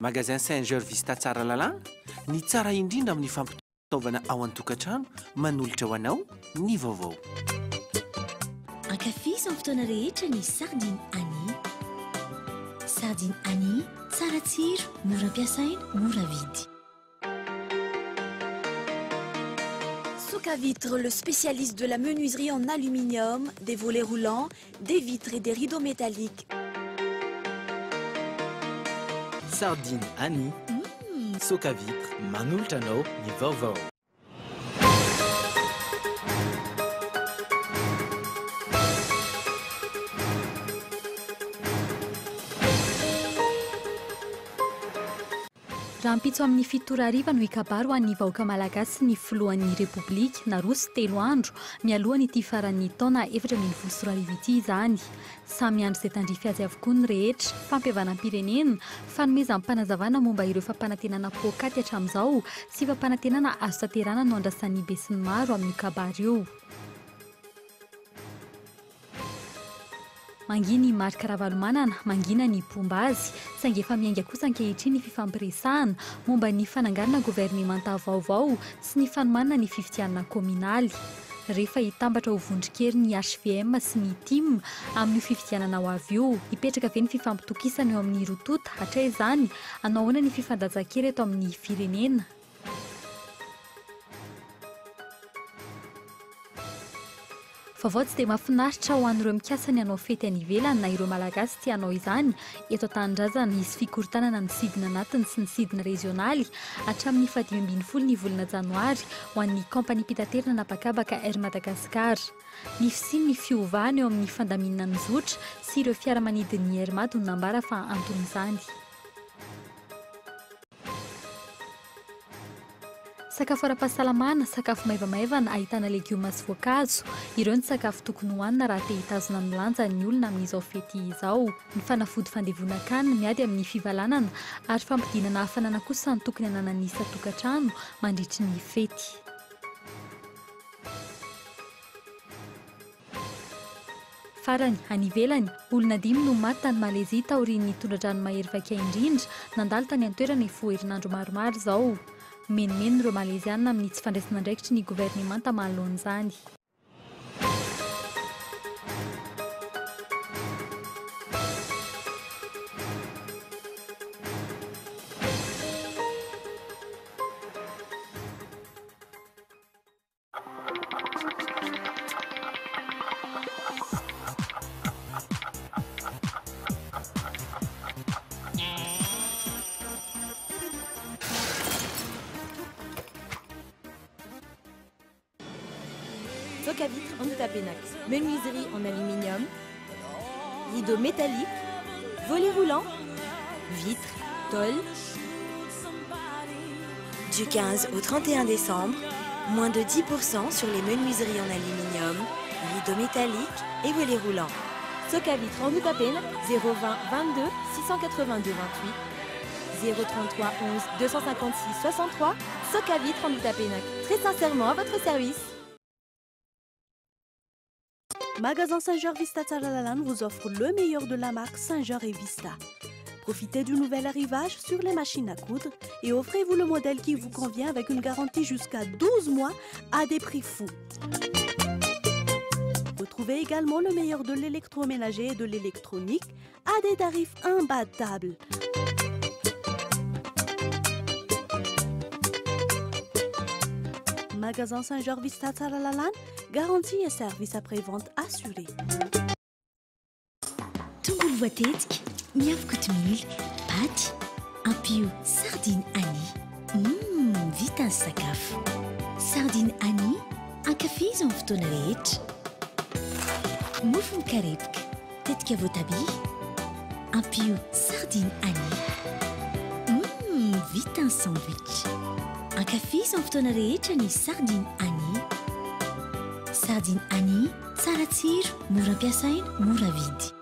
Magasin Saint Georges Vista Tsaralalàna, ny tsara indrindra amin'ny fampitaovana ao an-tokantrano, manolotra ho anao ny vaovao. Ankafizo amin'ny fotoana rehetra ny sardine Annie. Sardine Annie, tsara tsiro, mora ampiasaina, mora vidy. Soka Vitre, le spécialiste de la menuiserie en aluminium, des volets roulants, des vitres et des rideaux métalliques. Sardine Annie, Soka Vitre, manolotra anao ny vaovao. Rahampitso amin'ny 7 ora hariva no hikabary ho an'ny vahoaka malagasy ny filohan'ny Repoblika, naroso 3 andro mialohan'ity faran'ny taona 2014 ity izany. Samy miandry izay tandrify azy avokoa ny rehetra. Fampihavanam-pirenena, fanomezam-panazavana momba ireo fampanantenana poakaty hatramin'izao sy fampanantenana azo tanterahana no andrasan'ny besinimaro amin'io kabary io. Mangina i Marc Ravalomanana, mangina ny mpomba azy, saingy efa miainga kosa ankehitriny ny fifampiresahana momba ny fananganana governemanta vaovao sy ny fanomanana ny fifidianana kaominaly. Re fa hitambatra ho vondron-kery ny hvm sy ny tim amin'io fifidianana ho avy io. Hipetraka ve ny fifampitokisana eo amin'ny roa tonta? Hatraiza izany? Hanao ahoana ny fifandanjan-kery eto amin'ny firenena? Vaovao tsy dia mahafinaritra ho an'ireo mikasa ny hanao fety any ivelany na ireo Malagasy tia hanao izany eto an-tanindrazana. Hisy fikorontanana ny sidina anatiny sy ny sidina rezionaly hatramin'ny faha-15 ny volana janoary ho an'ny kaompaniam-pitaterana an'habakabaka Air Madagascar. Ny fisian'ny fiovana eo amin'ny fandaminana ny zotra sy ireo fiaramanidin'ny Air Mad no nambara fa anton'izany. Sakafo ara-pahasalamana, sakafo maivamaivana ahitana legioma sy voankazo. Ireo ny sakafo tokony hohanina raha te hitazona ny lanjany ny olona amin'izao fety izao. Ny fanafody fandevonan-kanina, miady amin'ny fivalanana ary fampidinana hafanana kosa no tokony hananan'ny isan-tokantrano mandritry ny fety. Farany, any ivelany, olona dimy no maty tany Malezia taorian'ny tondra-drano mahery vaika indrindra nandalo tany an-toerana efa ho herinandro maromaro izao. Mimenomeno ireo Maleziana amin'ny tsy fandraisan'andraikitry ny governemanta manoloana izany. Soc à vitre Andohatapenaka, menuiserie en aluminium, rideaux métalliques, volets roulants, vitres, tôles. Du 15 au 31 décembre, moins de 10% sur les menuiseries en aluminium, rideaux métalliques et volets roulants. Soc à vitre Andohatapenaka, 020 22 682 28, 033 11 256 63, Soc à vitre Andohatapenaka, très sincèrement à votre service. Magasin Saint-Georges Vista Tsaralalàna vous offre le meilleur de la marque Saint-Georges et Vista. Profitez du nouvel arrivage sur les machines à coudre et offrez-vous le modèle qui vous convient avec une garantie jusqu'à 12 mois à des prix fous. Retrouvez également le meilleur de l'électroménager et de l'électronique à des tarifs imbattables. Magasin Saint-Georges Vista Tsaralalàna, garantie et service après-vente assuré. Tongolo voatetika, miafy kotomila, paty, ampio sardine Annie. Vita ny sakafo. Sardine Annie, ankafizo amin'ny fotoana rehetra. Mofo mikarepoka, tetika voatabia, ampio sardine Annie. Vita ny sandwich. Ankafizo amin'ny fotoana rehetra ny sardine Annie. Sardine Annie, tsara tsiro, mora ampiasaina, mora vidy.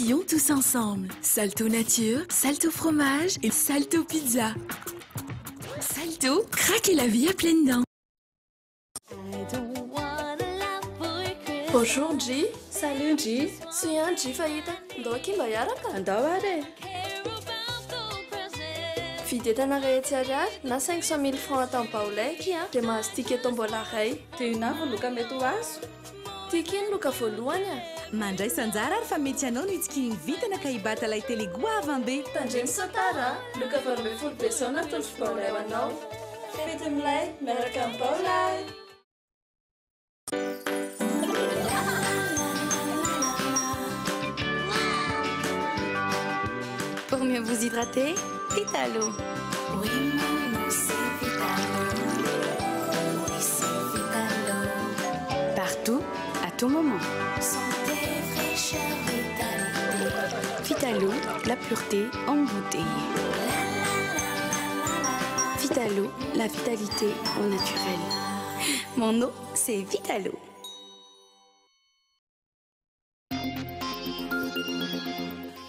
Pétillons tous ensemble. Salto nature, salto fromage et salto pizza. Salto, craquez la vie à pleines dents. Bonjour Ndry. Salut Ndry. Soa ihany Ndry fa hita. Ndao akia mba hiaraka. Andao ary e. Vidy entana iray hetsy ariary na 500 000 francs atao amin'ny baolai akia dia mahazo ticket tombola iray. Dia inona avy ny loka mety ho azo? Tiako iny loka voalohany a! Mandraisa anjara ary fa mety ianao no hitsikihin'ny vintana ka hibata ilay télé goavam-be. Tandremo sao tara a! Loka 18 be izao natolotry Baolai ho anao. Fety milay miaraka amin'ny Baolai! Pour mieux vous hydrater, Vitalo. Oui, mon c'est Vitalo. Oui, c'est Vitalo. Partout, à tout moment. Santé, fraîcheur, vitalité. Vitalo, la pureté en bouteille. Vitalo, la vitalité au naturel. Mon eau, c'est Vitalo.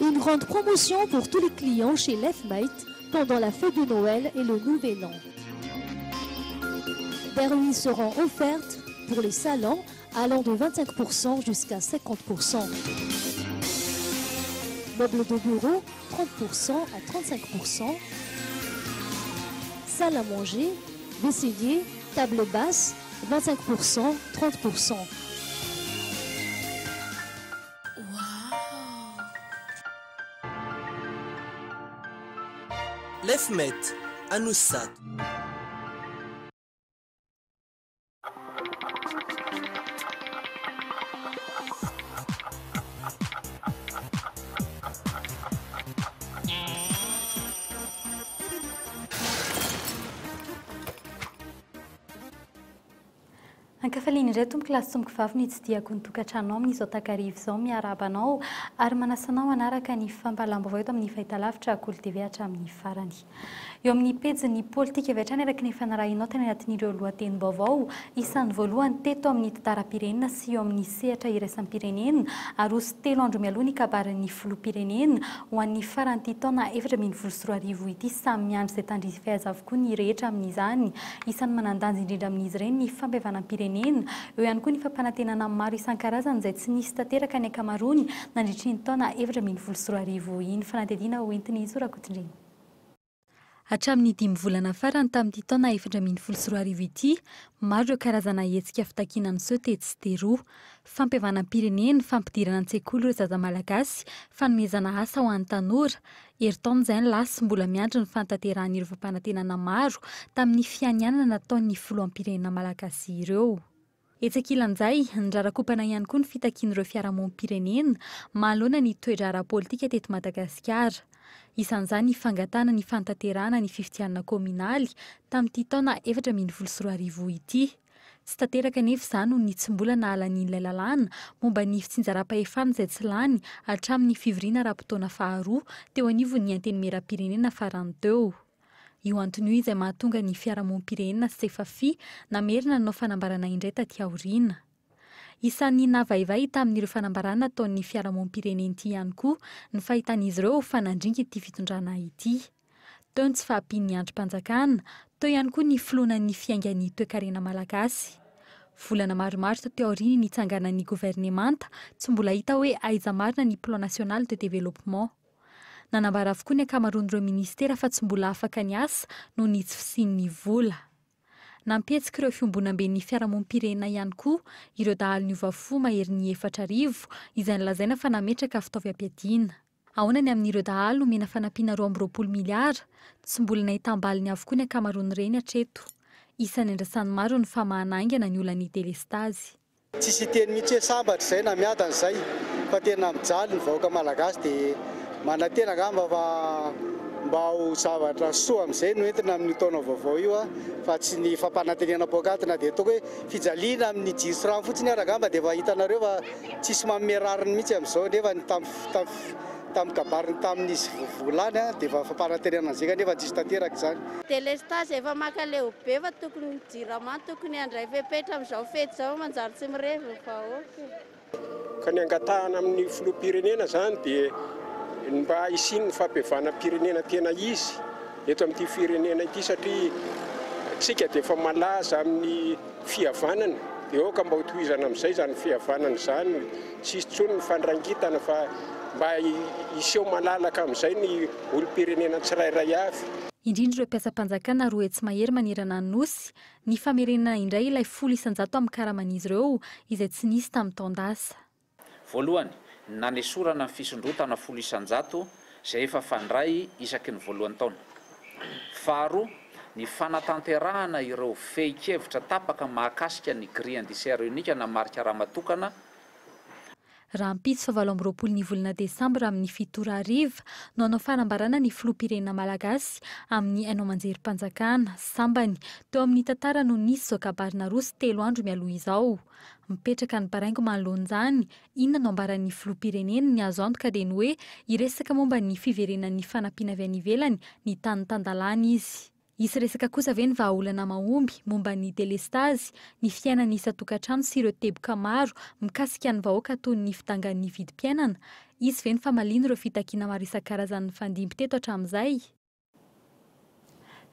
Une grande promotion pour tous les clients chez Lefmate pendant la fête de Noël et le Nouvel An. Des remises seront offertes pour les salons allant de 25% jusqu'à 50%. Meubles de bureau, 30% à 35%. Salle à manger, vaisselier, table basse, 25%, 30%. Lefmet, Anusat. Ankafaliana indray tompoko lahy sy tompoko vavy ny tsidihako ny tokantranonao amin'izao takariva izao. Miarahaba anao ary manasa anao hanaraka ny fampahalalam-baovao eto amin'ny fahitalavitra Kolo TV hatramin'ny farany. Eo amin'ny pejin'ny politika avy hatrany araka ny fanarahinao tany anatin'ireo lohatenim-baovao isan'ny voalohany teto amin'ny tantaram-pirenena sy eo amin'ny sehatra iraisam-pirenena, aroso telo andro mialoha ny kabarin'ny filoham-pirenena ho an'ny faran'ity taona 2014 ity. Samy miandry izay tandrify azy avokoa ny rehetra amin'izany. Isan'ny manan-danja indrindra amin'izy ireny ny fampihavanam-pirenena. Eo ihany koa ny fampanantenana maro isan-karazany izay tsy nisy tanteraka ny ankamaroany nandritry iny taona 2014 iny. Fanadihadiana ho entin'i Zo Rakotondreny. Hatramin'ny dimy volana farany tamin'ity taona 2014 ity, maro ireo karazana hetsika fitakiana niseho tetsy sy teroa. Fampihavanam-pirenena, fampidirana an-tsekoly ireo zaza malagasy, fanomezana asa ho an'ny tanora. Herintaona izay ny lasa, mbola miandry ny fahatanterahan'ireo fampanantenana maro tamin'ny fianianana nataon'ny filoham-pirenena malagasy ireo. Etsy ankilan'izay, nirarakompana ihany koa ny fitakian'ireo fiarahamonim-pirenena manoloana ny toe-draharaha politika teto Madagasikara. Isan'izany ny fangatahana ny fanatanterahana ny fifidianana kaominaly tamin'ity taona 2014 ity. Tsy tanteraka anefa izany noho ny tsy mbola nahalanian'ilay lalàna momba ny fitsinjaram-pahefana izay tsy lany hatramin'ny fivoriana ara-potoana faharoa teo anivon'ny Antenimierampirenena farany teo. Io antony io izay mahatonga ny fiarahamonim-pirenena Sefafi namerina nanao fanambarana indray taty aoriana. Isan'ny navaivay tamin'ireo fanambarana nataon'ny fiarahamonim-pirenena ity ihany koa ny fahitan'izy ireo fa nandringa ity fitondrana ity. Teo ny tsy fahampian'ny andrim-panjakana, teo ihany koa ny filonan'ny fiaingan'ny toekarena malagasy. Volana maromaro taty aoriana ny nitsanganan'ny governemanta, tsy mbola hita hoe aiza marina ny plan national de développement. Nanambara avokoa ny ankamaroan'ireo minisitera fa tsy mbola afaka ny asa noho ny tsy fisian'ny vola. Nampihetsika ireo fiombonamben'ny fiarahamonim-pirenena ihany koa ireo dahalo niova fo maherin'ny 4000 izay nolazaina fa nametraka fitaovam-piadiana. Ahoana ny amin'ireo dahalo nomena fanampiana 22 miliara? Tsy mbola nahitam-baliny avokoa ny ankamaroan'ireny hatreto. Isan'ny andrasan'ny maro ny famahana haingana ny olan'ny delestazy. Tsisy hiteny mihitsy hoe sambatra izay na miadana izay fa tena mijaly ny vahoaka malagasy dia manantena angamba fa mba ho zavatra soa amin'izay no entina amin'io taona vaovao io fa tsy ny fampanantenana poakaty na dia ataoko hoe fijaliana amin'ny jiro sy rano fotsiny ary angamba dia efa hitanareo fa tsisy manome rariny mihitsy amin'izao nefa ny tamin'ny kabariny tamin'izy voalany dia efa fampanantenana an'izay kanefa tsisy tanteraka izany. Delestazy efa mankaleo be fa tokony ny jirama tokony handray fepetra amin'izao fety izao fa manjary tsy mirevy ny vahoaka e. Ka ny angatahana amin'ny filoham-pirenena izany dia ny mba hisian'ny fampihavanam-pirenena tena izy eto amin'ity firenena ity satria tsika dia efa malaza amin'ny fihavanana dia aoka mba hotohizana amin'izay izany fihavanana izany, tsy hisy intsony ny fandrangitana fa mba hiseho malalaka amin'izay ny olom-pirenena tsirairay avy. Indrindra ireo mpiasam-panjakana 200 mahery manerana ny Nosy, ny famerenana indray ilay 10% amin'ny karaman'izy ireo izay tsy nisy tamin'ny taon-dasa. Voalohany, ny nanesorana ny fisondrotana 10% izay efa fandray isaky ny voalohan'ny taona. Faharoa, ny fanatanterahana ireo fehin-kevitra tapaka mahakasika ny grille indiciaire unique na marika ramatokana. Rahampitso faha 28 ny volana desambra amin'ny 7 ora hariva no hanao fanambarana ny filoham-pirenena malagasy amin'ny haino aman-jerim-panjakana. Sambany teo amin'ny tantara no nisy izao kabary naroso 3 andro mialoha izao. Mipetraka ny baraingo manoloana izany, inona no ambaran'ny filoham-pirenena? Ny azo antoka dia ny hoe hiresaka momba ny fiverenan'ny fanampiana avy any ivelany ny tany tan-dalàna izy. Hisy resaka kosa ve ny vahaolana mahomby momba ny delestazy, ny fiainan'ny isan-tokantrano sy ireo teboka maro mikasika ny vahoaka toy ny fidangan'ny vidim-piainana? Hisy ve ny famaliana ireo fitakiana maro isan-karazany nifandimby teto hatramin'izay?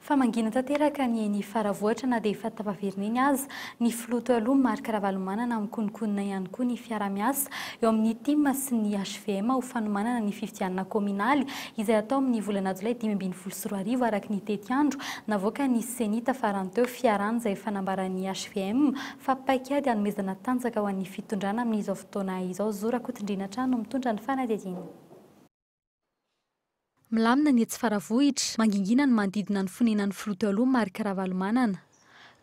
Fa mangina tanteraka ny eny Faravohitra na dia efa tafaverina eny aza ny filoha teo aloha Marc Ravalomanana mikononkonona ihany koa ny fiaraha-miasa eo amin'ny tim sy ny hvm ho fanomanana ny fifidianana kaominaly izay hatao amin'ny volana jolay 2015 araka ny tetiandro navoakan'ny Ceni tafarany teo fiarahana izay efa nambaran'ny hvm fa paikady hanomezana tanjaka ho an'ny fitondrana amin'izao fotoana izao. Zo Rakotondriana hatrany no mitondra ny fanadihadiana. Milamina ny etsy Faravohitra, mangingina ny manodidina ny fonenan'ny filoha teo aloha Marc Ravalomanana.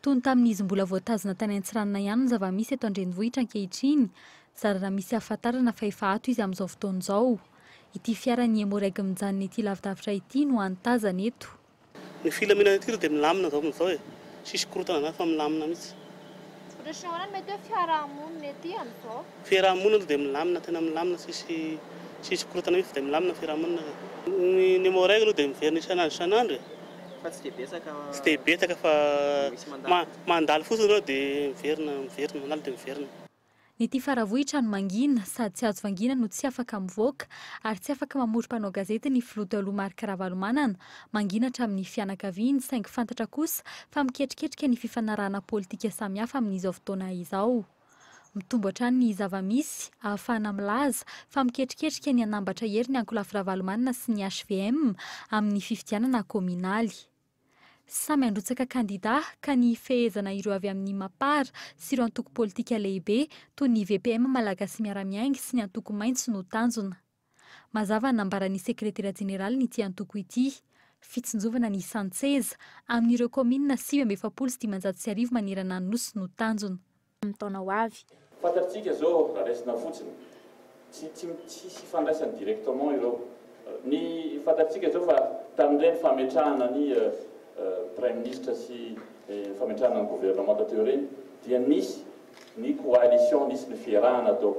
Toy ny tamin'izy mbola voatazona tany Antsiranana ihany ny zava-misy eto an-drenivohitra ankehitriny, zara raha misy ahafantarana fa efa ato izy amin'izao fotoana izao. Ity fiaran'ny Emmo-Reg mijanona ety lavidavitra ity no hany tazana eto. Ny filaminana ety aloha dia milamina zao amin'izao e, tsisy korontana zany fa milamina mihitsy. Ohatran'ny ahoana no mety hoe fiaraha-monina ety amin'izao? Fiaraha-monina aloha dia milamina, tena milamina tsisy tsisy korontana mihitsy fa dia milamina ny fiaraha-monina e. Ny numéro aloha dia miverina isan'andro isan'andro e. Fa tsy dia betsaka. Tsy dia betsaka fa mandalo fotsiny ireo dia miverina, miverina, mandalo dia miverina. Ny ety Faravohitra no mangina, sady tsy azo vangiana no tsy afaka mivoaka, ary tsy afaka mamory mpanao gazety ny filoha teo aloha Marc Ravalomanana, mangina hatramin'ny fianakaviany, saingy fantatra kosa fa miketriketrika ny fifanarahana politika samihafa amin'izao fotoana izao. Mitombo hatrany ny zava-misy ahafahana milaza fa miketriketrika ny hanambatra hery ny ankolafy Ravalomanana sy ny hvm amin'ny fifidianana kaominaly. Samy handrotsaka kandida ka ny hifehezana ireo avy amin'ny Mapar sy ireo antoko politika lehibe toy ny VPM Malagasy Miara-Miainga sy ny antoko Maitso no tanjona. Mazava ny nambaran'ny sekretera jeneralin'ity antoko ity. Fitsinjovana ny isan-tseza amin'ireo kaominina 1549 manerana ny Nosy no tanjona. amin'ny taona ho avy. Fantatritsika zao raha raisina fotsiny, tsy tsy tsisy ifandraisany directement ireo. Ny fantatritsika zao fa tamin'ireny fametrahana ny Praiminisitra sy fametrahana ny gouvernemanta teo ireny dia nisy ny coalition, nisy ny fiarahana tao.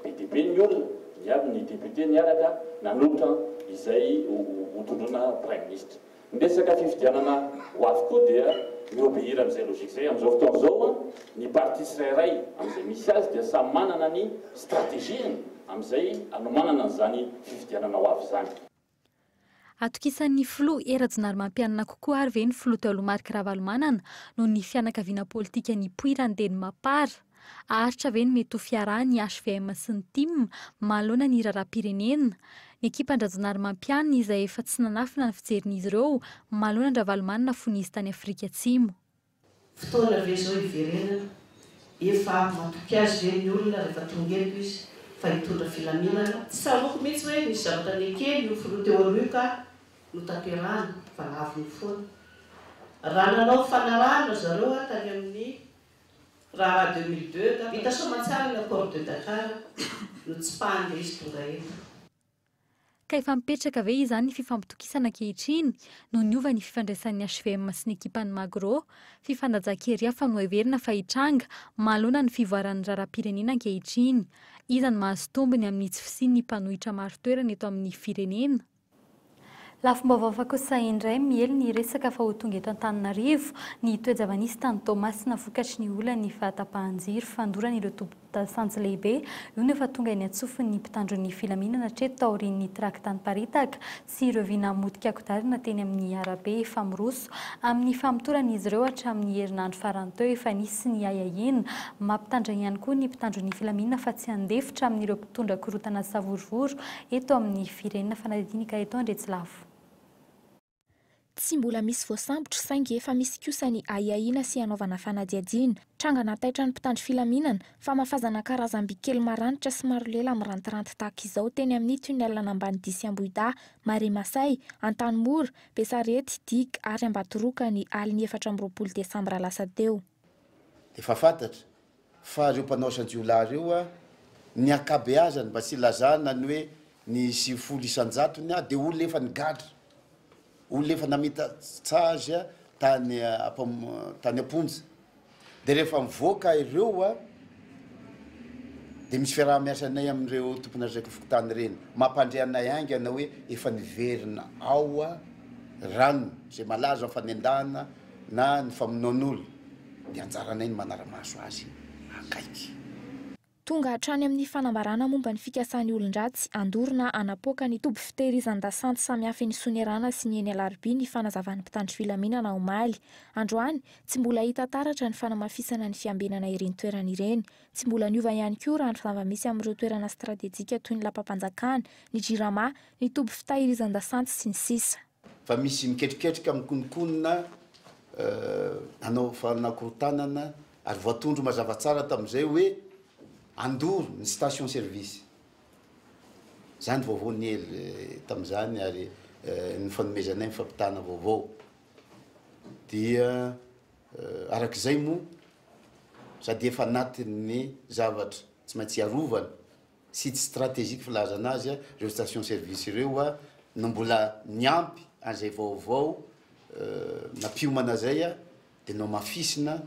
Be dia be ny olona, niary ny député niaraka nanolotra izay ho tondroina Praiminisitra. Ny resaka fifidianana ho avy koa dia mi-obéir amin'izay logique izay. Amin'izao fotoana izao, ny parti tsirairay amin'izay misy azy dia samy manana ny stratégie-ny amin'izay hanomanana an'izany fifidianana ho avy izany. Atokisan'ny filoha Hery Rajaonarimampianina kokoa ary ve ny filoha teo aloha Marc Ravalomanana noho ny fianakaviana politika nipoirany dia ny Mapar? Haharitra ve ny mety ho fiarahan'ny hvm sy ny tim manoloana ny raharaham-pirenena? Ny ekipan-dRajaonarimampianina izay efa tsy nanafina ny fijerin'izy ireo manoloana an-dRavalomanana fony izy tany Afrika Atsimo. Fotoana ve izao hiverenana? Efa matoky azy ve ny olona rehefa tonga eto izy fa hitondra filaminana? Tsy tsaroako mihitsy hoe nisy zavatra nekeny io filoha teo aloha io ka notanterahana fa laviny foana. Raha nanao fanarahana zareo tany amin'ny Raharaha 2002 ka vita soamantsara ny accord de Dakar notsipahany dia izy tonga eto. Ka efa mipetraka ve izany ny fifampitokisana ankehitriny no niova ny fifandraisan'ny hvm sy ny ekipan'ny Magro? Fifandajan-kery hafa no heverina fa hitranga manoloana ny fivoaran'ny raharaham-pirenena ankehitriny. Iza no mahazo tombony amin'ny tsy fisian'ny mpanohitra marin-toerana eto amin'ny firenena? Lafim-baovao hafa kosa indray, miely ny resaka fa ho tonga eto Antananarivo ny toe-java-nisy tany Toamasina vokatry ny olan'ny fahatapahan-jiro fandorana ireo tobin-dasantsy lehibe. Io no efa tonga eny an-tsofin'ny mpitandro ny filaminana hatreto taorian'ny trakta niparitaka sy ireo vy namotika kodiarana teny amin'ny arabe efa miroso amin'ny famotorana izy ireo hatramin'ny herinandro farany teo. Efa nisy ny ahiahiana. Mampitandrina ihany koa ny mpitandro ny filaminana fa tsy handefitra amin'ireo mpitondra korontana savorovoro eto amin'ny firenena. Fanadihadiana Gaëtan Andriatsilavo. Tsy mbola misy voasambotra saingy efa misy kosa ny ahiahiana sy hanaovana fanadihadiana. Tranga nahataitra ny mpitandro filaminana, famafazana karazam-by kely maranitra sy maro lela mirantiranty tahaka izao teny amin'ny tunnel an'Ambanidia sy Ambohidahy, Marais Masay, Antanimora, Besarety, Digue ary Ambatoroka ny alin'ny 24 desambra lasa teo. Efa fantatra fa ireo mpanao asan-jiolahy ireo, ny ankabeazany mba tsy ilazana ny hoe ny 90 isan-jatony dia olona efa nigadra, olona efa namita sazy tany tany am-ponja. Dia rehefa mivoaka ireo dia misy fiaraha-miasanay amin'ireo tompon'andraikitry fokontany ireny, mampandre anay haingana hoe efa niverina ao ranony izay malaza fanendahana na ny famonoan'olona dia anjaranay ny manara-maso azy akaiky. Tonga hatrany amin'ny fanambarana momba ny fikasan'ny olon-dratsy handoro na hanapoaka ny toby fitehirizan-dasantsy samihafa eny Soanierana sy ny eny Alarobia ny fanazavan'ny mpitandro filaminana omaly. Androany, tsy mbola hita taratra ny fanamafisana ny fiambenana ireny toerana ireny. Tsy mbola niova ihany koa raha ny zava-misy amin'ireo toerana stratejika toy ny lapam-panjakana, ny Jirama, ny toby fitahirizan-dasantsy sy ny sisa. Fa misy miketriketrika mikononkonona hanao fanakorontanana ary voatondro mazava tsara tamin'izay hoe handoro ny station service. Izany vaovao niely tamin'izany ary ny fanomezanay ny fampitana vaovao dia araka izay moa sady efa anatin'ny zavatra tsy maintsy hiarovana Site stratégique filazana azy ireo station service ireo no mbola niampy an'izay vaovao nampiomana zay dia nohamafisina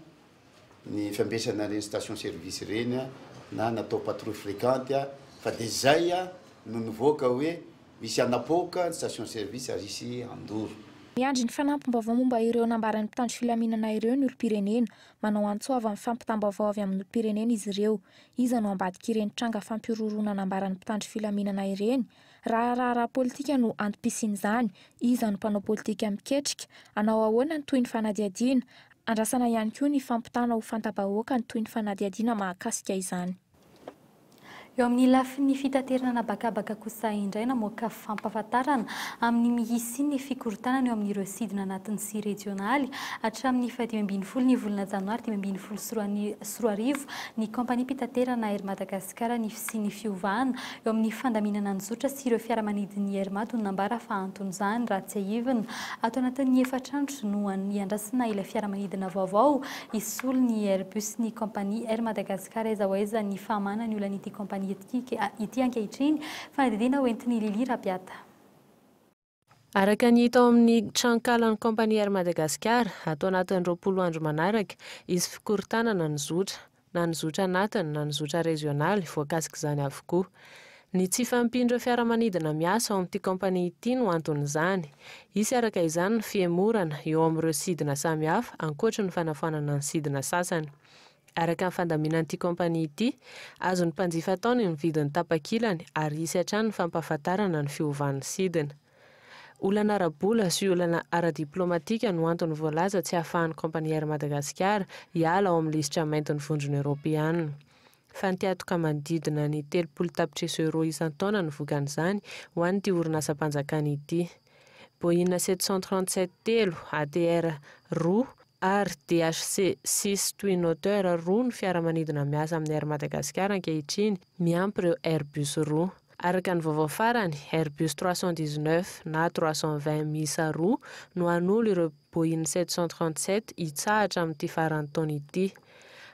ny fiambesana ireny station service ireny na natao patrouille fréquente fa dia zay no nivoaka hoe misy hanapoaka ny station service ary hisy handoro. Miandry ny fanampim-baovao momba ireo nambaran'ny mpitandro filaminana ireo ny olom-pirenena. Manao antso avo amin'ny fampitam-baovao avy amin'ny olom-pirenena izy ireo. Iza no ambadik'ireny tranga fampihorohoroana nambaran'ny mpitandro filaminana ireny? Raha raharaha politika no antom-pisian'izany, iza no mpanao politika miketrika? Hanao ahoana ny tohin'ny fanadihadiana? Andrasana ihany koa ny fampitana ho fanta-bahoaka ny tohin'ny fanadihadiana mahakasika izany. Eo amin'ny lafiny fitaterana an'habakabaka kosa indray, namoaka fampahafantarana amin'ny hisian'ny fikorontanana eo amin'ireo sidina anatiny sy rejionaly hatramin'ny faha-15 ny volana janoary 2015 ny kaompaniam-pitaterana Air Madagascar ny fisian'ny fiovana eo amin'ny fandaminana ny zotra sy ireo fiaramanidin'ny Air Mad no nambara fa anton'izany raha tsiahivina ato anatin'ny efatra andro no hiandrasana ilay fiaramanidina vaovao hisolo ny Airbus ny kaompania Air Madagascar aiza ho aiza ny fahamana ny olan'ity kaompania ity ankehitriny. Fanadihadiana hoentin'i Lily Rabiata. Araka ny hita ao amin'ny tranonkalan'ny kaompania Air Madagascar, ato anatin'ny 20 andro manaraka, hisy fikorontanana ny zotra, na ny zotra anatiny na ny zotra rezionaly, voakasik'izany avokoa. Ny tsy fahampian'ireo fiaramanidina miasa ao amin'ity kaompania ity no anton'izany. Hisy araka izany ny fihemorana eo amin'ireo sidina samihafa ankoatry ny fanafoanana ny sidina sasany. Araka ny fandaminan'ity kaompania ity, azon'ny mpanjifa atao ny mividy ny tapakilany ary hisy hatrany ny fampahafantarana ny fiovan'ny sidina. Olana ara-bola sy olana ara-diplaomatika no antony voalaza tsy ahafahan'ny kaompania Air Madagasikara hiala ao amin'ny lisitra maintin'ny Vondrona Eoropeana. Fantiantoka manodidina ny 30 tapitrisa euros isan-taona no vokan'izany ho an'ity orinasam-panjakana ity. Boeing 737 telo, ATR roa ary DHC six Twin Otter roa ny fiaramanidina miasa amin'ny Air Madagascar ankehitriny, miampy ireo Airbus roa. Araka ny vaovao farany, Airbus 319 na 320 miisa roa no hanolo ireo Boeing 737 hitsahatra amin'ity faran'ny taona ity.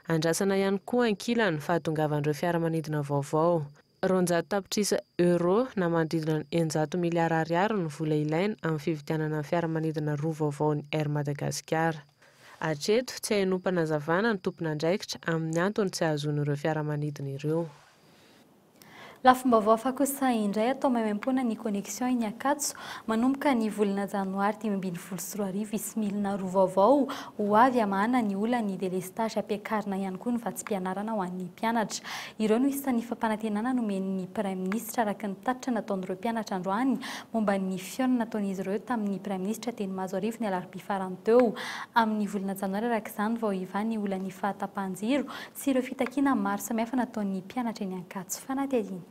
Andrasana ihany koa ankilany ny fahatongavan'ireo fiaramanidina vaovao. 200 tapitrisa euros na manodidina ny 600 miliara ariary no vola ilaina amin'ny fividianana ny fiaramanidina roa vaovaon'ny Air Madagasikara. Hatreto, tsy ahenoam-panazavana ny tompon'andraikitra amin'ny antony tsy ahazoana ireo fiaramanidina ireo. Lafim-baovao hafa kosa indray, atao maimaimpoana ny connexion eny Ankatso. Manomboka ny volana janoary 2015, hisy milina roa vaovao ho avy hamahana ny olan'ny délestage, hampiakarina ihany koa ny vatsim-pianarana ho an'ny mpianatra. Ireo no isan'ny fampanantenana nomen'ny Praiminisitra araka ny tatitra nataon'ireo mpianatra androany momba ny fihaonana nataon'izy ireo tamin'ny Praiminisitra teny Mahazoarivo ny alarobia farany teo. Amin'ny volana janoary araka izany vao hivaha ny olan'ny fahatapahan-jiro sy ireo fitakiana maro samihafa nataon'ny mpianatra eny Ankatso. Fanadihadiana.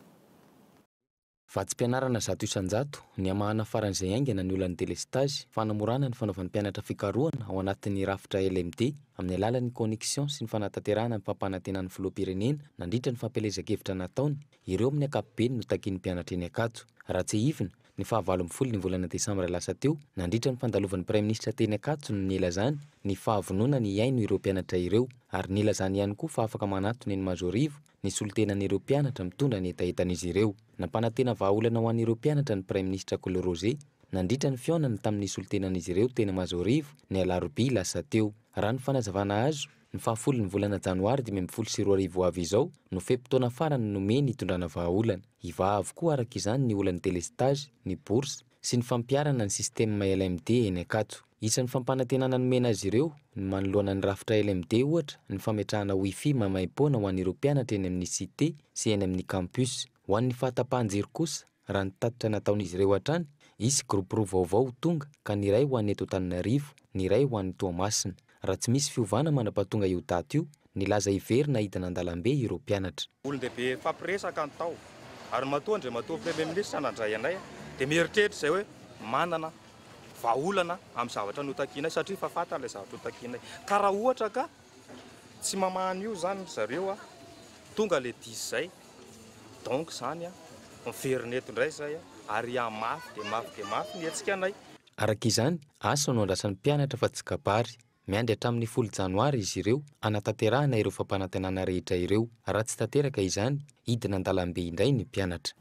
Vatsim-pianarana 100%, ny hamahana faran'izay haingana ny olan'ny delestazy, fanamorana ny fanaovan'ny mpianatra fikarohana ao anatin'ny rafitra LMD amin'ny alalan'ny connexion sy ny fanatanterahana ny fampanantenan'ny filoham-pirenena nandritra ny fampielezan-kevitra nataony, ireo amin'ny ankapobeny no takian'ny mpianatra eny Ankatso. Raha tsiahivina, Ny faha 18 ny volana desambra lasa teo, nandritra ny fandalovan'ny Praiminisitra teny Ankatso no nilazany ny fahavononany hihaino ireo mpianatra ireo, ary nilazany ihany koa fa afaka manatona eny Mahazoarivo ny solontenan'ireo mpianatra mitondra ny hetahetan'izy ireo. Nampanantena vahaolana ho an'ireo mpianatra ny Praiminisitra Kolo Roger nandritra ny fihaonany tamin'ny solontenan'izy ireo teny Mahazoarivo ny alarobia lasa teo. Raha ny fanazavana azo, ny fahafolo ny volana janoary 2015 ho avy izao no fe-potoana farany nomeny hitondrana vahaolana. Hivaha avokoa araka izany ny olan'ny délestage, ny bourse, sy ny fampiharana ny système LMD eny Ankatso. Isan'ny fampanantenana nomena azy ireo, ny manoloana ny rafitra LMD ohatra, ny fametrahana wifi maimaimpoana ho an'ireo mpianatra eny amin'ny cité sy eny amin'ny campus. Ho an'ny fahatapahan-jiro kosa, raha ny tatitra nataon'izy ireo hatrany, hisy groupe roa vaovao ho tonga ka ny iray ho an'ny eto Antananarivo, ny iray ho an'i Toamasina. Raha tsy misy fiovana mandra-pahatonga io daty io, nilaza hiverina hidina an-dalambe ireo mpianatra. Olon-dehibe nifampiresaka ny tao ary matoa Andriamatoa Premier Ministre nandray anay dia mieritreritra izay hoe manana vahaolana amin'ny zavatra notakianay satria efa fantany ilay zavatra notakianay. Ka raha ohatra ka tsy mamaha an'io izany ry zareo, tonga ilay diso izay, donc izany miverina eto indray izay ary hihamafy dia mafy dia mafy ny hetsika anay. Araka izany, asa no andrasan'ny mpianatra fa tsy kabary. Miandry hatramin'ny 10 janoary izy ireo hanatanterahana ireo fampanantenana rehetra ireo. Raha tsy tanteraka izany, hidina an-dalambe indray ny mpianatra.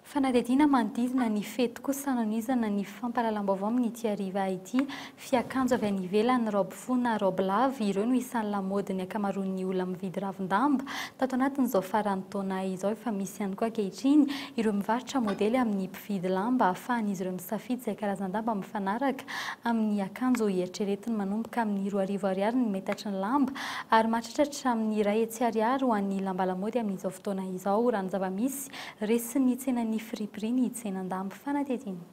Fanadihadiana manodidina ny fety kosa nanohizana ny fampahalalam-baovao amin'ity hariva ity. Fiakanjo avy any ivelany, raoby fohy na raoby lava, ireo no isan'ny lamaodin'ny ankamaroan'ny olona mividy ravin-damba. Tato anatin'izao faran'ny taona izao, efa misy ihany koa ankehitriny ireo mivarotra modely amin'ny mpividy lamba ahafahan'izy ireo misafidy izay karazan-damba mifanaraka amin'ny akanjo eritreretiny. Manomboka amin'ny 2000 ariary ny metatry ny lamba ary mahatratra hatramin'ny 100 ariary ho an'ny lamba lamaody amin'izao fotoana izao. Raha ny zava-misy, resin'ny tsenan'ny friperie ny tsenan-damba. Fanadihadiana.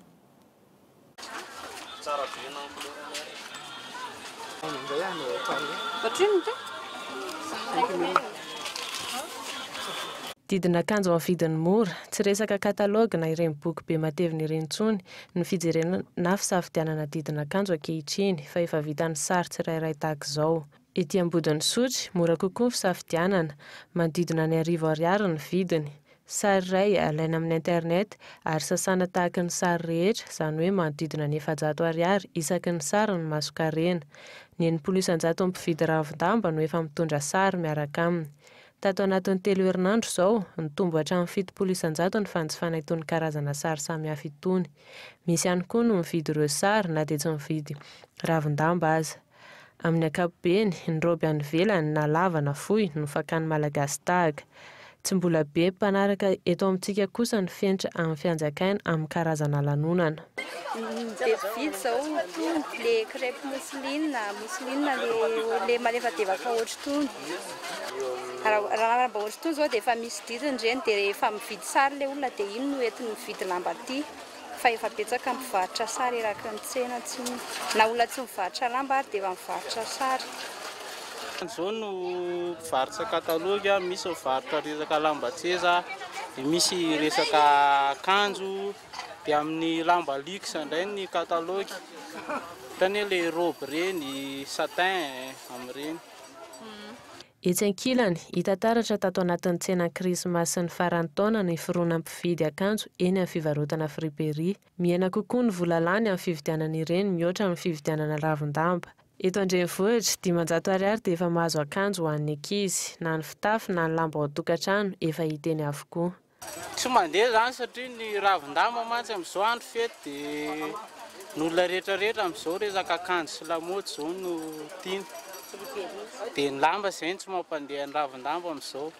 Didin'akanjo amin'ny vidiny mora, tsy resaka katalaogy na ireny boky be matevina ireny intsony ny fijerena na fisafidianana didin'akanjo ankehitriny fa efa vitan'ny sary tsirairay tahaka izao. Ety Ambodin'Isotry, mora kokoa ny fisafidianana, manodidina ny 1000 ariary ny vidiny. Sary iray alaina amin'ny internet ary sasana tahaky ny sary rehetra, izany hoe manodidina ny 400 ariary isaky ny sary ny masonkarena. Ny 60 isan-jaton'ny mpividy ravin-damba no efa mitondra sary miaraka aminy. Tato anatin'ny telo herinandro izao, nitombo hatramin'ny 70% ny fanjifana itony karazana sary samihafa itony. Misy ihany koa no mividy ireo sary na dia tsy mividy ravin-damba aza. Amin'ny ankapobeny, ny raoby any ivelany na lava na fohy no fakan'ny Malagasy tahaka. Tsy mbola be mpanaraka eto amintsika kosa ny fenitra amin'ny fianjakaina amin'ny karazana lanonana. Ny be mpividy izao itony, le crêpe mousseline, mousseline le le malefadefaka ohatr'itony. Raha mba ohatr'itony izao dia efa misy didiny ireny dia rehefa mividy sary ilay olona dia iny no entiny mividy lamba aty. Fa efa betsaka mpivarotra sary eraky ny tsena tsinona. Na olona tsy mivarotra lamba ary dia efa mivarotra sary. Izao no mpivarotra katalogy, misy mivarotra resaka lamban-tseza, dia misy resaka akanjo, dia amin'ny lamba luxe indray ny katalogy. Ohatran'ny hoe ilay robe ireny, satin, amin'ireny. Etsy ankilany, hita taratra tato anatin'ny tsenan'ny Krismasy sy ny faran'ny taona ny fironan'ny mpividy akanjo eny amin'ny fivarotana friperie. Mihena kokoa ny vola lany amin'ny fividianana ireny mihoatra amin'ny fividianana ravin-damba. Eto an-drenivohitra, 500 ariary dia efa mahazo akanjo ho an'ny ankizy. Na ny fitafy na ny lamba ao an-tokantrano, efa hita eny avokoa. Tsy mandeha izany satria ny ravin-damba mantsy amin'izao andro fety dia ny olona rehetra rehetra amin'izao resaka akanjo sy lamaody izao no tiany. Dia ny lamba izay no tsy mampandeha ny ravin-damba amin'izao.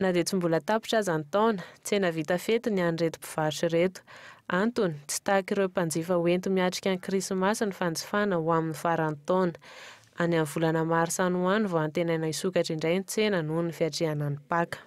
Na dia tsy mbola tapitra aza ny taona, tsena vita fety ny an'ireto mpivarotra ireto. Antony, tsy tahaka ireo mpanjifa hoenti-miatrika ny krismasy ny fanjifana ho amin'ny faran'ny taona. Any amin'ny volana marsa any ho any vao antenaina hisokatra indray ny tsena noho ny fiatrehana ny Paka.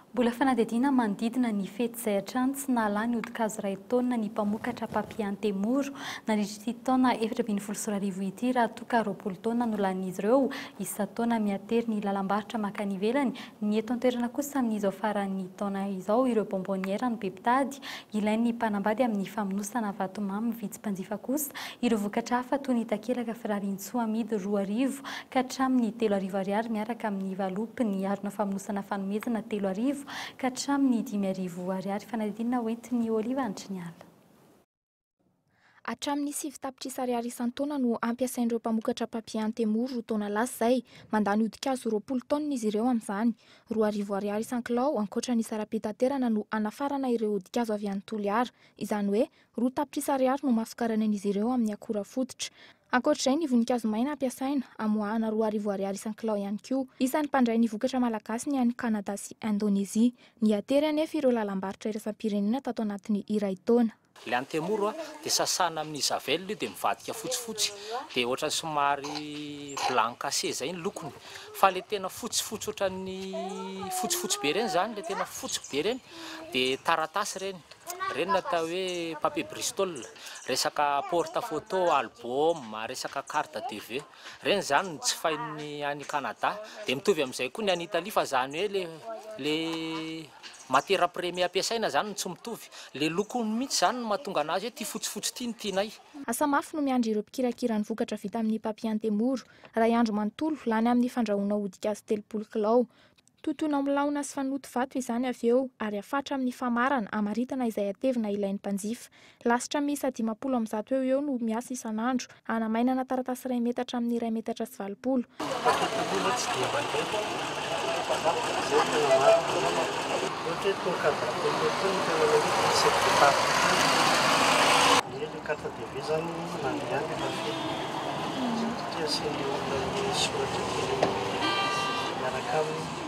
Mbola fanadihadiana manodidina ny fety izay hatrany tsy nahalany hodi-kazo iray taonina ny mpamokatra papier Antemoro nandritra ity taona 2014 ity raha toa ka 20 taonina no lanin'izy ireo isan-taona mihatery ny lalam-barotra mankany ivelany ny eto an-toerana kosa amin'izao faran'ny taona izao ireo bonbonnière no be mpitady ilain'ny mpanambady amin'ny famonosana vatomamy vitsy mpanjifa kosa ireo vokatra hafa toy ny takelaka firariantsoa amidy 2000 ka hatramin'ny 3000 ariary miaraka amin'ny valopy ny harona famonosana fanomezana 3000 ka hatramin'ny 5000 ariary. Fanadihadiana hoentin'i Oliva Andriniala. Hatramin'ny 9 tapitrisa ariary isan-taona no ampiasain'ireo mpamokatra papier Antemoro 2 taona lasa izay. Mandany hodi-kazo 20 taonina izy ireo amin'izany. 2000 ariary isan-kilao ankoatra ny saram-pitaterana no hanafarana ireo hodi-kazo avy any Toliara. Izany hoe 2 tapitrisa ariary no masokaranan'izy ireo amin'ny akora fototra. Ankoatra izay, ny voninkazo maina ampiasaina, amoahana 2000 ariary isan-kilao ihany koa. Isan'ny mpandray ny vokatra malagasy ny any Kanada sy Indonezia. Nihatery anefa ireo lalam-barotra iraisam-pirenena tato anatin'ny iray taona. Ilay antemoro dia sasana amin'ny javel io dia mivadika fotsifotsy dia ohatran'ny somary blanc cassé izay ny lokony fa ilay tena fotsifotsy ohatran'ny fotsifotsy be ireny izany, ilay tena fotsy be ireny dia taratasy ireny. Ireny no atao hoe papier bristol, resaka porte photo, album, resaka carte de vœux. Ireny izany no jifain'ny any Canada. Dia mitovy amin'izay koa ny any Italie fa izany hoe le le matière première ampiasaina izany no tsy mitovy. Le lokony mihitsy izany no mahatonga an'azy hoe ity fotsifotsy ity no tianay. Asa mafy no miandry ireo mpikirakira ny vokatra vita amin'ny papier antemoro. Iray andro manontolo, lany amin'ny fandrahoana hodi-kazo 30 kilao. Totoina milaona sy fanoto vato izany avy eo ary afatra amin'ny famarana hamaritana izay hatevina ilain'ny mpanjifa. Lasitra miisa 150 eo ho eo no miasa isan'andro, hanamainana taratasy iray metatra amin'ny iray metatra sy 80. Papier tsy dia mandeha izay no tena marina. Ohatra hoe itony carte de vœux itony no tena mandeha fa c'est de partout itony. Ny ilay carte de vœux izany mandeha ihany rehefa fety satria asian'ilay olona ilay soratra kely miaraka aminy.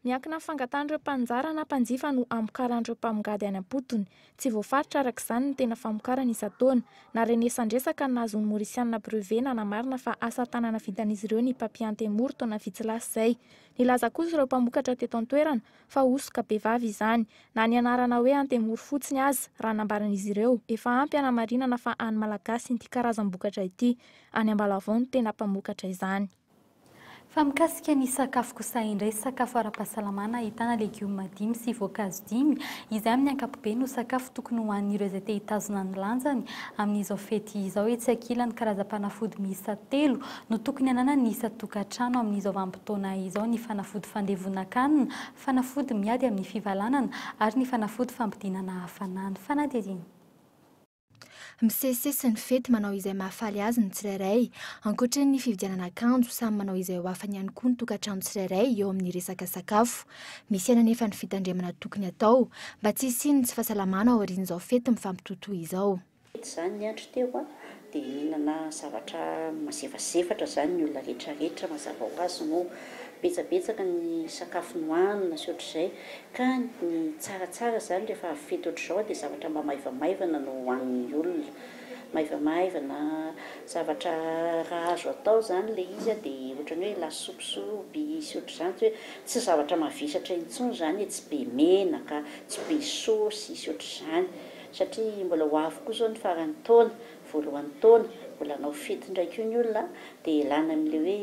Miankina amin'ny fangatahan'ireo mpaninjara na mpanjifa no hamokaran'ireo mpamongady any am-potony. Tsy voafaritra araka izany ny tena famokarana isan-taona. Narenesan-dresaka ny nahazoan'ny Maorisianina brevet nanamarina fa asa tanana vitan'izy ireo ny papier antemoro taona vitsy lasa izay. Nilaza kosa ireo mpamokatra teto an-toerana fa hosoka bevava izany. Na ny anarana hoe antemoro fotsiny aza, raha nambaran'izy ireo, efa ampy hanamarinana fa any Malagasy ity karazam-bokatra ity. Any Ambalavao no tena mpamokatra izany. Fa mikasika ny sakafo kosa indray, sakafo ara-pahasalamana ahitana legioma dimy sy voankazo dimy, izay amin'ny ankapobeny no sakafo tokony hohanin'ireo izay te hitazona ny lanjany amin'izao fety izao. Etsy ankilany, karazam-panafody miisa telo no tokony hananan'ny isan-tokantrano amin'izao vanim-potoana izao, ny fanafody fandevonan-kanina, fanafody miady amin'ny fivalanana ary ny fanafody fampidinana hafanana. Fanadihadiana. Misesisesy ny fety manao izay mahafaly azy ny tsirairay. Ankoatra ny fividianana akanjo, samy manao izay ho afany ihany koa ny tokantrano tsirairay eo amin'ny resaka sakafo. Misy ihany anefa ny fitandremana tokony atao mba tsy hisian'ny tsy fahasalamana aorian'izao fety mifampitotoa izao. Fety izany ny andro teo dia nihinana zavatra mazefazefatra izany ny olona rehetra rehetra mazava ho azy moa. Betsabetsaka ny sakafo nohanina sy ohatr'izay. Ka ny tsaratsara izany rehefa avy fety ohatr'izao dia zavatra mba maivamaivana no hohanin'ny olona. Maivamaivana, zavatra raha azo atao izany ilay izy dia ohatran'ny hoe lasopy sy ohatr'izany, tsy hoe tsy zavatra mavesatra intsony izany e, tsy be menaka, tsy be saosy sy ohatr'izany. Satria mbola ho avy koa izao ny faran'ny taona, voalohan'ny taona, mbola hanao fety indray koa ny olona dia elana amin'ilay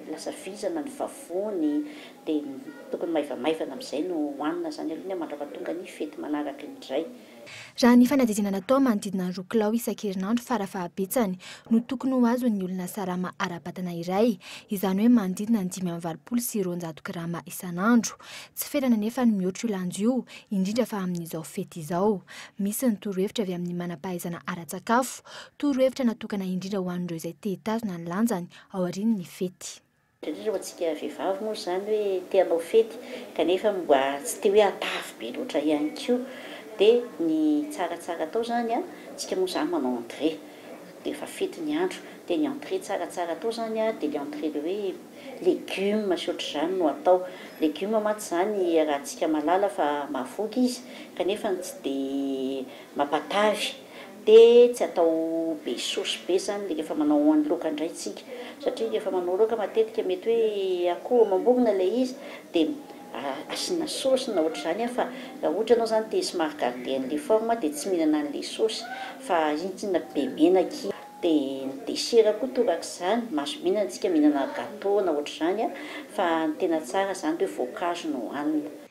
hoe lasa vizana ny vavony dia tokony maivamaivana amin'izay no hohanina izany aloha ny mandrapatonga ny fety manaraka indray. Raha ny fanadihadiana natao, manodidina ny 2 kilao isan-kerinandro fara fahabetsany no tokony ho azon'ny olona salama ara-batana iray, izany hoe manodidina ny 285 grama isan'andro. Tsy ferana anefa ny mihoatra io lanja io, indrindra fa amin'izao fety izao. Misy ny torohevitra avy amin'ny manam-pahaizana ara-tsakafo, torohevitra natokana indrindra ho an'ireo izay te hitazona ny lanjany aorian'ny fety. Indrindra ho antsika vehivavy moa izany hoe te hanao fety kanefa mba tsy te hoe hatavy be loatra ihany koa dia ny tsaratsara atao izany an, tsika moa izany manao entrée. dia efa fety ny andro. Dia ny entrée tsaratsara atao izany an, dia ilay entrée ilay hoe légumes sy ohatr'izany no atao. Légumes mantsy izany iarahantsika mahalala fa mahavoky izy kanefa tsy dia mampatavy. Dia tsy atao be saosy be izany ilay rehefa manao ny laoka indray tsika. Satria rehefa manao laoka matetika mety hoe akoho amam-borona ilay izy dia asiana saosy na ohatr'izany an, fa raha ohatra ianao izany te somary garder an'ilay forme dia tsy mihinana an'ilay saosy fa iny tsinona be menaka iny. Dia ny dessert koa torak'izany, mahazo mihinana tsika mihinana gateau na ohatr'izany an, fa ny tena tsara izany dia hoe voankazo no hohanina.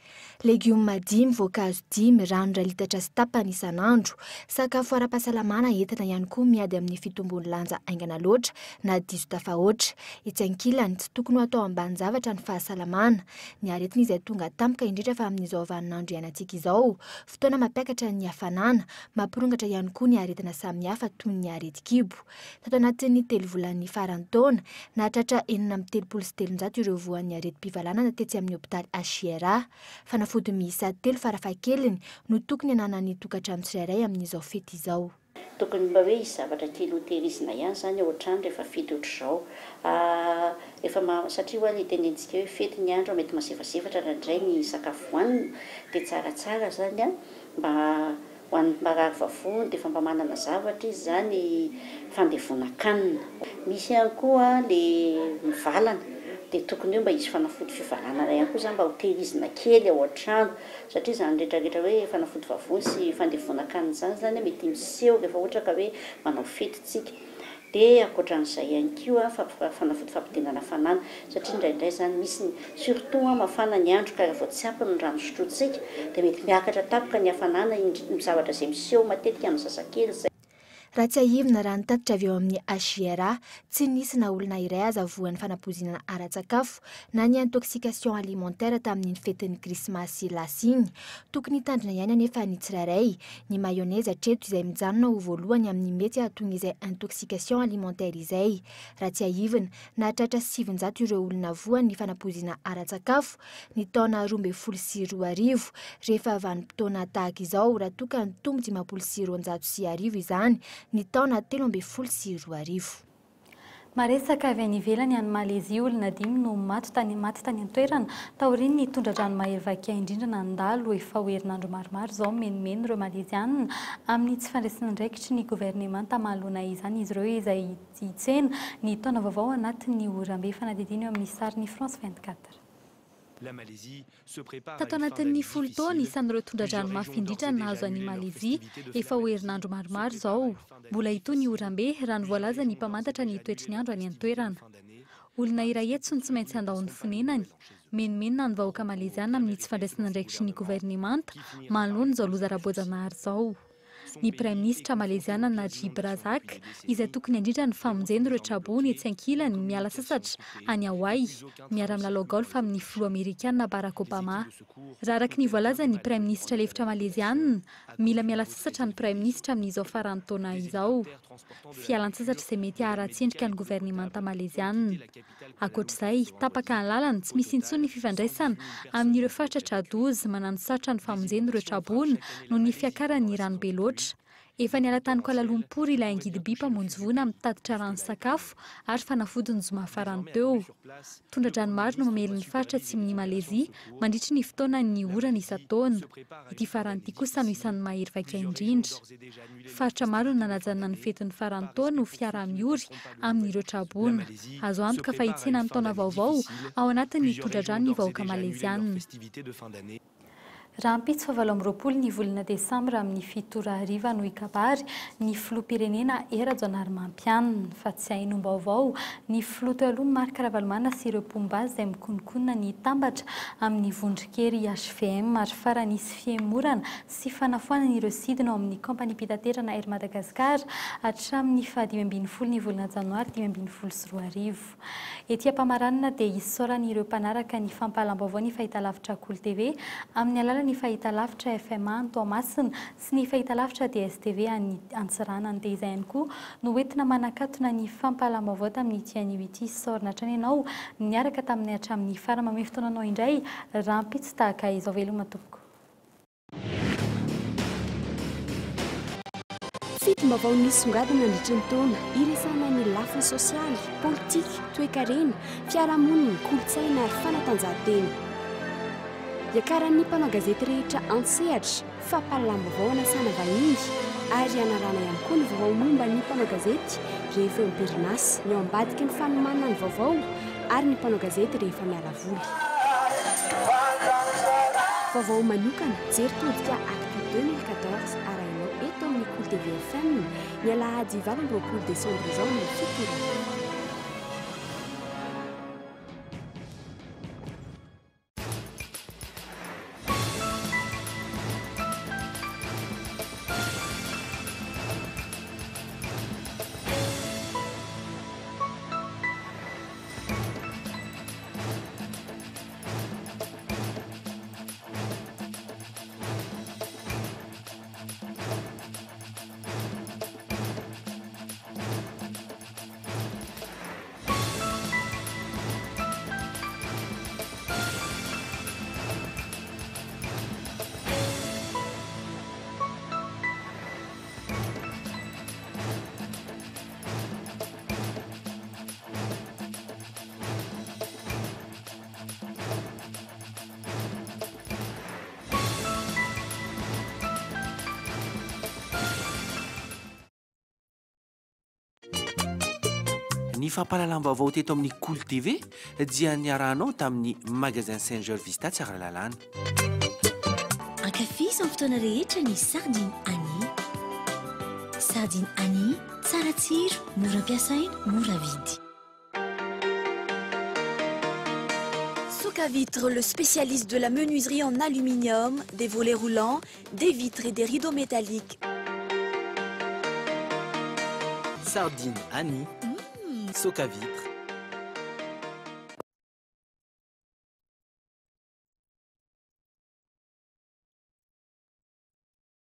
Legioma dimy, voankazo dimy, rano iray litatra sy tapany isan'andro. Sakafo ara-pahasalamana entina ihany koa miady amin'ny fitombon'ny lanja haingana loatra na diso tafahoatra. Etsy ankilany, tsy tokony ho atao ambanin-javatra ny fahasalamana. Ny aretina izay tonga tampoka indrindra fa amin'izao vaninandro iainantsika izao, fotoana mampiakatra ny hafanana, mampirongatra ihany koa ny aretina samihafa toy ny aretin-kibo. Tato anatin'ny telo volan'ny faran'ny taona, nahatratra 336 ireo voan'ny aretim-pivalanana tetsy amin'ny hopitaly HJRA. Fanafody miisa telo farafahakeliny no tokony hananan'ny tokantrano tsirairay amin'izao fety izao. Tokony mba hoe hisy zavatra kely ho tehirizina ihany izany ao an-trano rehefa fety ohatr'izao. Efa ma, satria ho'a ilay tenenitsika hoe fety ny andro, mety masefasefatra indraindray ny sakafo hohanina, dia tsaratsara izany an, mba ho an'ny marary vavony dia efa mba manana zavatra izy izany fandevonan-kanina. Misy ihany koa ilay mivalana, dia tokony hoe mba hisy fanafody fivalanana ihany koa izany mba ho tehirizina kely ao an-trano. Satria izany rehetra rehetra hoe fanafody vavony sy fandevonan-kanina izany izany mety miseho rehefa ohatra ka hoe manao fety tsika. Dia ankoatran'izay ihany koa fanafody fampidinana hafanana satria indraindray izany misy ny surtout an mafana ny andro ka raha vao tsy ampy ny rano sotrointsika dia mety miakatra tampoka ny hafanana indrindra zavatra izay miseho matetika amin'ny zazakely izay. Raha tsiahivina, raha ny tatitra avy ao amin'ny HJRA, tsy nisy na olona iray aza voan'ny fanapoizinana ara-tsakafo na ny intoxication alimentaire tamin'iny fetin'ny krismasy lasa iny. Tokony hitandrina ihany anefa ny tsirairay. Ny mayonnaise hatreto izay mijanona ho voalohany amin'ny mety hahatonga izay intoxication alimentaire izay. Raha tsiahivina, nahatratra 900 ireo olona voan'ny fanapoizinana ara-tsakafo ny taona 2012, rehefa vanim-potoana tahaka izao, raha toa ka nitombo 1250 izany ny taona 2013. Maresaka avy any ivelany any Malezia, olona dimy no maty tany maty tany an-toerana taorian'ny tondra-drano mahery vaika indrindra nandalo efa ho herinandro maromaro izao. Mimenomeno ireo Maleziana amin'ny tsy fandraisana andraikitry ny governemanta manoloana izany izy ireo izay hitsena ny taona vaovao anatin'ny orambe. Fanadihadiana eo amin'ny sarin'ny France 24. Tato anatin'ny folo taona, isan'ireo tondra-drano mafy indrindra nahazo an'i Malezia efa ho herinandro maromaro izao. Mbola hitohy ny orambe, raha ny voalazan'ny mpamantatra ny toetry ny andro any an-toerana. Olona iray hetsy no tsy maintsy handao ny fonenany. Menomenona ny vahoaka maleziana amin'ny tsy fandraisana andraikitry ny governemanta manoloana izao loza ara-boajanahary izao. Ny Praiminisitra Maleziana Najib Razak, izay tokony handrindra ny famonjena ireo traboina etsy ankilany miala sasatra any Hawaii, miara-milalao golf amin'ny filoha Amerikana Barack Obama. Raha araka ny voalazan'ny Praiminisitra lefitra Maleziana, mila miala sasatra ny Praiminisitra amin'izao faran'ny taona izao. Fialan-tsasatra izay mety haharatsy endrika ny governemanta Maleziana. Ankoatra izay, tapaka ny lalana, tsy misy intsony ny fifandraisana amin'ireo faritra tra-doza, mananosarotra ny famonjena ireo tra-boina noho ny fiakaran'ny rano be loatra. Efa niala tany Kuala Lumpur ilay angidim-by mpamonjy voina mitatitra rano sy sakafo ary fanafody ny zoma farany teo. Tondra-drano maro no mamely ny faritra atsimon'i Malezia mandritry ny fotoanan'ny orana isan-taona. Ity farany ity kosa no isan'ny mahery vaika indrindra. Faritra maro no nanajanona ny fetin'ny faran'ny taona ho fiaraha-miory amin'ireo tra-boina. Azo antoka fa hitsena ny taona vaovao ao anatin'ny tondra-drano ny vahoaka Maleziana. Rahampitso faha 28 ny volana desambra amin'ny fito ora hariva no hikabary ny filoham-pirenena Hery Rajaonarimampianina. Fa tsy hainoam-baovao ny filoha teo aloha Marc Ravalomanana sy ireo mpomba azy izay mikononkonona ny hitambatra amin'ny vondron-kery hvm ary farany hisy fihemorana sy fanafoanana ireo sidina ao amin'ny kaompaniam-pitaterana Air Madagascar hatramin'ny faha 15 ny volana janoary 2015. Ety am-pamaranana dia isaorana ireo mpanaraka ny fampahalam-baovao ny fahitalavitra Kolo TV amin'ny alalan'ny fahitalavitra FMA any Toamasina sy ny fahitalavitra DSTV any Antsiranana. Dia izay ihany koa no hoentina manakatona ny fampahalam-baovao tamin'ity anio ity. Isaorana hatrany ianao niaraka taminay hatramin'ny farany. Mamehy fotoana anao indray rahampitso tahaka izao. Veloma tompoko. Fitim-baovao nisongadina nandritra ny taona, iresahana ny lafiny sosialy, politika, toekarena, fiarahamonina, kolontsaina ary fanatanjahantena. Iakaran'ny mpanao gazety rehetra an-tsehatra, fampahalalam-baovao anasana vahiny ary hanarahana ihany koa ny vaovao momba ny mpanao gazety rehefa eo am-perinasa, ny ao ambadiky ny fanomanana ny vaovao ary ny mpanao gazety rehefa miala voly. Vaovao manokana, jery todika Actu 2014 arahinao eto amin'ny Kolo TV FM ny alahady 28 desambra izao amin'ny 7 ora hariva. Ny fampahalalam-baovao teto amin'ny Kolo TV dia niarahanao tamin'ny Magasin Saint Georges Vista Tsaralalàna. Ankafizo amin'ny fotoana rehetra ny sardine Annie. Sardine Annie, tsara tsiro, mora ampiasaina, mora vidy. Soka Vitre, le spécialiste de la menuiserie en aluminium, des volets roulants, des vitres et des rideaux métalliques. Sardine Annie, Soka Vitre.